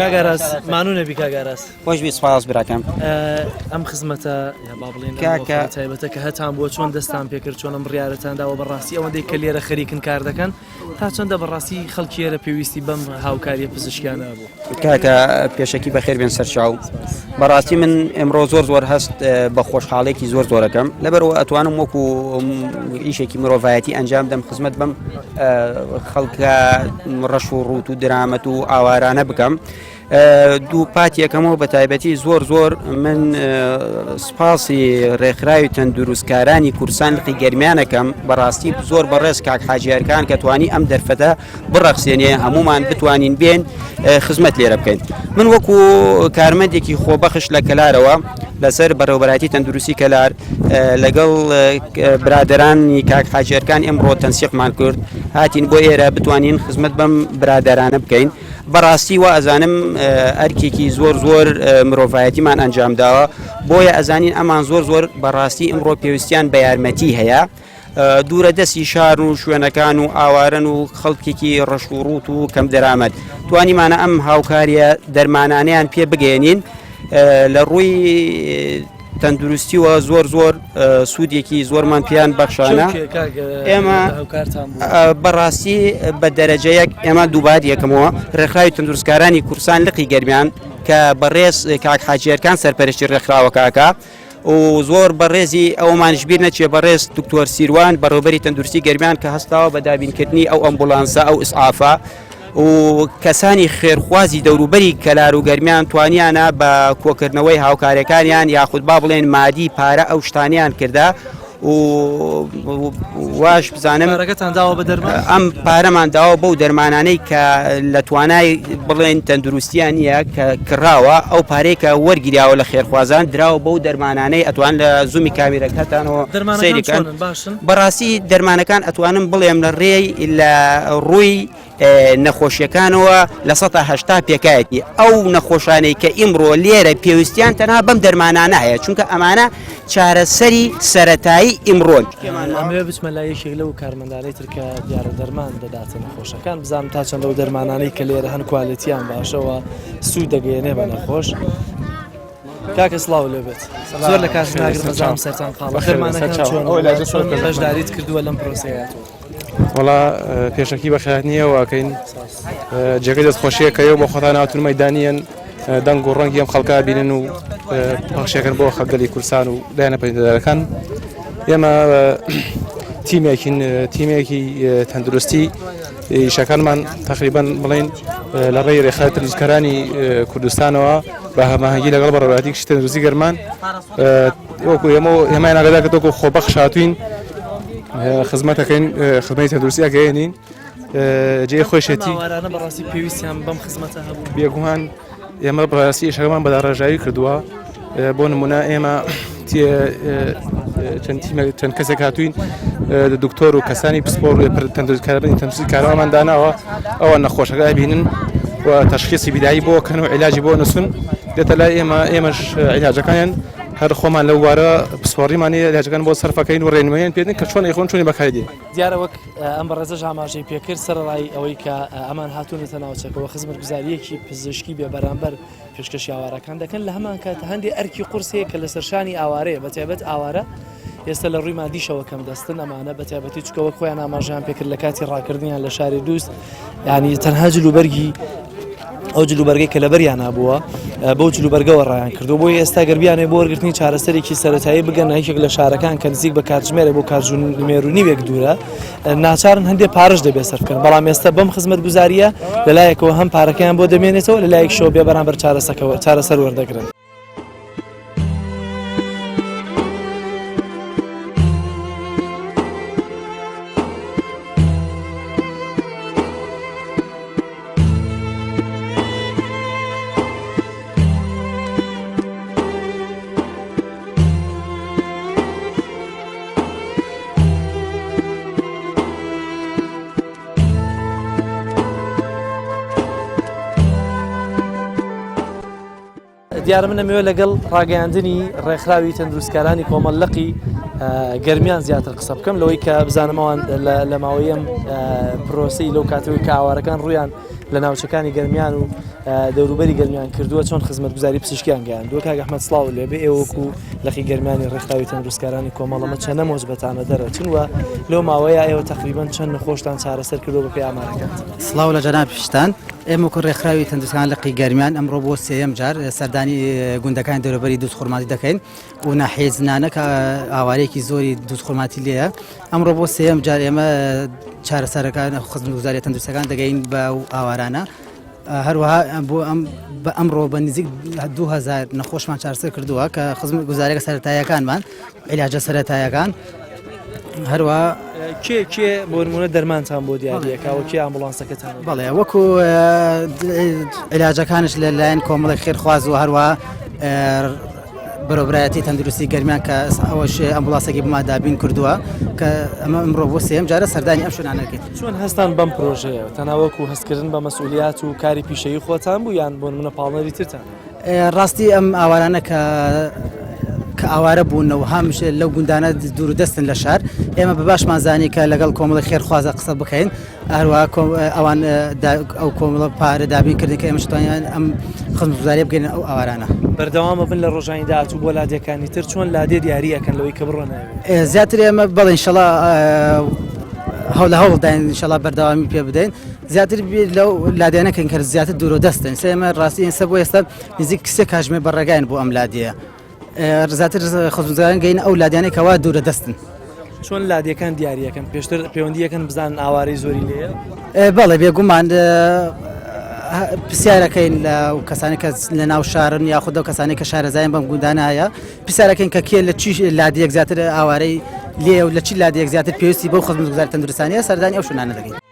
کاک ئاراس مانوو نەبی کاک ئاراس. خۆش بی سپاس براکەم. ئەم خزمەتە یا با بڵێین ئەم کاکە. وەفرە تایبەتە کە هەتان بووە چۆن دەستان پێکرد چۆن ئەم بڕیارەتان داوە بەڕاستی ئەوەندەی کە لێرە خەریکن کار دەکەن تا چەندە بەڕاستی خەڵکی ئێرە پێویستی بەم هاوکاریە پزیشکیانە بوو؟ کاکە پێشەکی بەخێر بێن سەرچاو بەڕاستی من ئێمڕۆ زۆر زۆر هەست بە خۆشحاڵێکی زۆر زۆرەکەم لەبەرەوە ئەتوانم وەکو ئیشێکی مرۆڤایەتی ئەنجام دەم خزمەت بەم خەڵکە ڕەش و ڕوت و درامەت و ئاوارانە بکەم. دوو پاتیەکەمەوە بە تایبەتی زۆر زۆر من سپاسی ڕێکخراوی تەندروستکارانی کوردستان لقی گەرمیانەکەم بەڕاستی زۆر بەڕێز کاک حاجیارکان کە توانی ئەم دەرفەتە بڕەخسێنێ هەمومان بتوانین بێن خزمەت لێرە بکەین من وەکو کارمەندێکی خۆبەخش لە کەلارەوە لەسەر بەڕێوبەرایەتی تەندروستی کەلار لەگەڵ برادرانی کاک حاجیارکان ئەمڕۆ تەنسیقمان کرد هاتین بۆ ئێرە بتوانین خزمەت بەم برادرانە بکەین بەڕاستی وا ئەزانم ئەرکێکی زۆر زۆر مرۆڤایەتیمان ئەنجام داوە بۆیە ئەزانین ئەمان زۆر زۆر بەڕاستی ئمڕۆ پێویستیان بە یارمەتی هەیە دوورە دەستی شار و شوێنەکان و ئاوارن و خەڵکێکی ڕەش و ڕوت و کەم دەرامەت توانیمانە ئەم هاوکاریە دەرمانانیان پێ بگەێنین لە ڕووی تەندروستیوە زۆر زۆر سوودێکی زۆرمان پێیان بەخشانە ئێمە بەڕاستی بە دەرەجەیەک ئێمە دووبار یەکەمەوە ڕێکخراوی تەندروستکارانی کوردستان لقی گەرمیان کە بەڕێز کاک حاجیەرکان سەرپەرشتی ڕێکخراوەکەکە و زۆر بەڕێزی ئەومانش بیر نەچێ بەڕێز دکتۆر سیروان بەڕێوبەری تەندروستی گەرمیان کە هەستاوە بە دابینکردنی ئەو ئەمبولانسە ئەو ئیسعافە و کەسانی خێرخوازی دەوروبەری کەلار و گەرمیان توانیانە بە کۆکردنەوەی هاوکارەکانیان یاخود با بڵێن مادی پارە ئەو شتانیان کردە و واش بزانم پارەکەتان داوە بە دەرمان ئەم پارەمان داوە بەو دەرمانانەی کە لە توانای بڵێن تەندروستیان نییە کە کڕاوە ئەو پارەی کە وەرگیراوە لە خێرخوازان دراوە بەو دەرمانانەی ئەتوان لە زوومی کامیرەکەتانەوە دەرمانەکان سەیرکەن چۆنن باشن بەڕاستی دەرمانەکان ئەتوانم بڵێم لە ڕێی لە ڕووی نەخۆشیەکانەوە 80% پێکایەتی ئەو نەخۆشانەی کە ئیمڕۆ لێرە پێویستیان تەنها بەم دەرمانانە هەیە چونکە ئەمانە چارەسەری سەتایی ئیمڕۆن. ئەمەوێ بچمە لای یەکێک لەو کارمەندانەی تر کە دیارە دەرمان دەداتە نەخۆشەکان بزانم تا چەند لەو دەرمانانەی کە لێرە هەن کوالێتیان باشەوە سوود دەگەیەنێ بە نەخۆش. کاکە سڵاو لێ بێت زۆر لە کات ناگرم بەزانم سەرتان قاڵە دەرمانەکان چۆن چۆن بەشداریت کردووە لەم پرۆسەیە تۆ؟ وەڵا پێشەکی بەخێرهاتنی ئێوە ئەکەین جێگەی دەستخۆشیە کە ئێوە بۆ خۆتان هاتوون مەیدانیەن دەنگ و ڕەنگی ئەم خەڵکە بینن و پەخشەکەن بۆ خەڵگەلی کوردستان و لایەنە پەیوەندیدارەکان ئێمە تیمێکین تیمێکی تەندروستی ئیشەکانمان تقریبان بڵین لە ڕێی ڕێکخراوی تەندروستکەرانی کوردستانەوە بە هەماهەنگی لەگەڵ بەڕێوەبەرایەتی گشتی تەندروستی گەرمان وەکو ئێمە ئێمەیان ئاگادار کرد وەکو خۆبەخش هاتوین خزمەتەکەین خزمەتی تەندروستی ئەگەیەنین جێی خۆشێتی ئاوارانە بەڕاستی پێویستیان بەم خزمەتە هەبوو بێگومان ئێمە بەڕاستی ئیشەکەمان بەداڕێژاوی کردووە بۆ نمونە ئێمە چەند تیمە چەند کەسێک هاتوین دکتۆر و کەسانی پسپۆر تەندروستکاربنی تەندروستی کارەوەمان داناوە ئەوە نەخۆشەکە بینن و تەشخیسی بیدایی بۆ کەن و عیلاجی بۆ نووسن دێتە لای ئێمە ئێمەش عیلاجەکانیان هەر خۆمان لەو بارە پسپۆڕیمان هەیە عیلاجەکان بۆ سەرفەکەین و ڕێنماییان پێدن کە چۆن ئەیخۆن چۆنی بەکاری دێن. دیارە وەک ئەم بەڕێزەش ئاماژەی پێکرد سەرەڕای ئەوەی کە ئەمان هاتوونەتە ناوچەکەوە خزمەتگوزارییەکی پزیشکی بێ بەرامبەر پێشکەشی ئاوارەکان دەکەن لە هەمان کات هەندێک ئەرکی قورس هەیە کە لەسەر شانی ئاوارەیە بە تایبەت ئاوارە ئێستا لە ڕووی مادیشەوە کەم دەستن ئەمانە بە تایبەتی چکە وەک خۆیان ئاماژەیان پێکرد لە کاتی ڕاکردنیان لە شاری دووست ینی تەنها جلوبەرگی ئەو جلوبەرگەی کە لەبەریان بووە بەو جلوبەرگەوە ڕایان کردو بۆی ئێستا گەربیانێ بۆ وەرگرتنی چارەسەرێکی سەتایی بگەنە یەکێک لە شارەکان کە نزیک بە کاتژمێرە بۆ کاتژمێر و نیوێک دوورە ناچارن هەندێک پارەش دەبێت سەرف بکەن بەڵام ئێستا بەم خزمەتگوزارییە لەلایەکەوە هەم پارەکەیان بۆ دەمێنێتەوە لەلایەکشەوە بێ بەرامبەر چارەسەکەوە چارەسەر وەردەگرن. دیارە من ئەمەوێ لەگەڵ ڕاگەیاندنی ڕێکخراوی تەندروستکارانی کۆمەڵ لقی. گەرمیان زیاتر قسە بکەم لەوەی کە بزانم ئەوان لە ماوەی ئەم پرۆسەی لەو کاتەوەی کە ئاوارەکان ڕویان لە ناوچەکانی گەرمیان و دەوروبەری گەرمیان کردووە چۆن خزمەتگوزاری پزیشکیان گەیاندووە. کاک ئەحمەد سڵاو لێ بێ، ئێوە وەکو لقی گەرمیانی ڕێکخراوی تەندروستکارانی کۆمەڵەمە چەندە مۆزبەتانە دەرەچن و لەو ماوەیە ئێوە تقریبان چەند نەخۆشتان چارەسەر کردووە بەپێی ئامارەکان؟ سڵاو لە جەنابیشتان. ئێمە وەکو ڕێکخراوی تەندروستکاران لقی گەرمیان ئەمڕۆ بۆ سێیەم جار سەردانی گوندەکانی دەوروبەری دووزخورماتی دەکەین و ناحیەی زنانە کە ئاوارەیەکی زۆری دووزخورماتی لێیە. ئەمڕۆ بۆ سێیەم جار ئێمە چارەسەرەکان خزمەتگوزاریە تەندروستەکان دەگەین بە ئاوارانە. هەروەها بۆ ئەم بە ئەمڕۆ بە نزیک 2000 نەخۆشمان چارەسەر کردووە کە خزمەتگوزاریەکە سەرەتاییەکانمان عیلاجە سەرەتایەکان هەروە کێ کێ بۆ نمونە دەرمانتان بۆ دیاریەکەەوە کێ ئامبولانسەکەتان بەڵێ وەکو عیلاجەکانش لەلایەن کۆمەڵی خێرخواز و هەروە بەرەبرایەتی تەندروستی گەرمیان کە ئەوەش ئەمبولانسێکی بۆمان دابین کردووە کە ئەمە ئەمڕۆ بۆ سێم جارە سەردانی ئەم شوێنانە دەکەین. چۆن هەستان بەم پرۆژەیە؟ تەنها وەکو هەستکردن بە مەسئولیات و کاری پیشەیی خۆتان بوو یان بۆ نمونە پاڵنەری ترتان هەبوو؟ ڕاستی ئەم ئاوارانە کە کە ئاوارە بوون و هەمش لەو گوندانە دوور و دەستن لە شار ئێمە بە باشمان زانی کە لەگەڵ کۆمەڵی خێرخوازە قسە بکەین هەروەها ئەوان ئەو کۆمەڵە پارە دابین کردن کە ئێمەش توانیان ئەم خزمەتگوزاریە بگەینە ئەو ئاوارانە. بەردەوامە بن لە ڕۆژانی داهاتوو بۆ لادێکانی تر چۆن لادێ دیاری ئەکەن لەوەی کە بڕۆنە ئەوێ؟ زیاتر ئێمە بەڵێ ئینشەڵا هەوڵ لە هەوڵداین ئینشەڵا بەردەوامی پێ بدەین زیاتر بیر لەو لادێنە کەین کە زیاتر دوورە دەستن سێ ئێمە ڕاستی ئێستا بۆ ئێستا نزیک سێ کاژمێر بە ڕێگاین بۆ ئەم لادێیە زیاتر خزمەتگوزاران گەین ئەو لادیانەی کەوا دوورە دەستن. چۆن لادێکان دیاریەکەن پێشتر پەیوەندیەکەن بزانن ئاوارەی زۆری لێیە؟ بەڵێ بێگومان پرسیارەکەین لە کەسانی کە لە ناو شارن یاخود ئەو کەسانی کە شارەزایان بەم گوندانە هەیە پرسیارەکەین کە کێ لە چی لادێک زیاتر ئاوارەی لێ و لە چی لادێک زیاتر پێویستی بەو خزمەتگوزاری تەندروستانیە سەردانی ئەو شوێنانە دەکەین.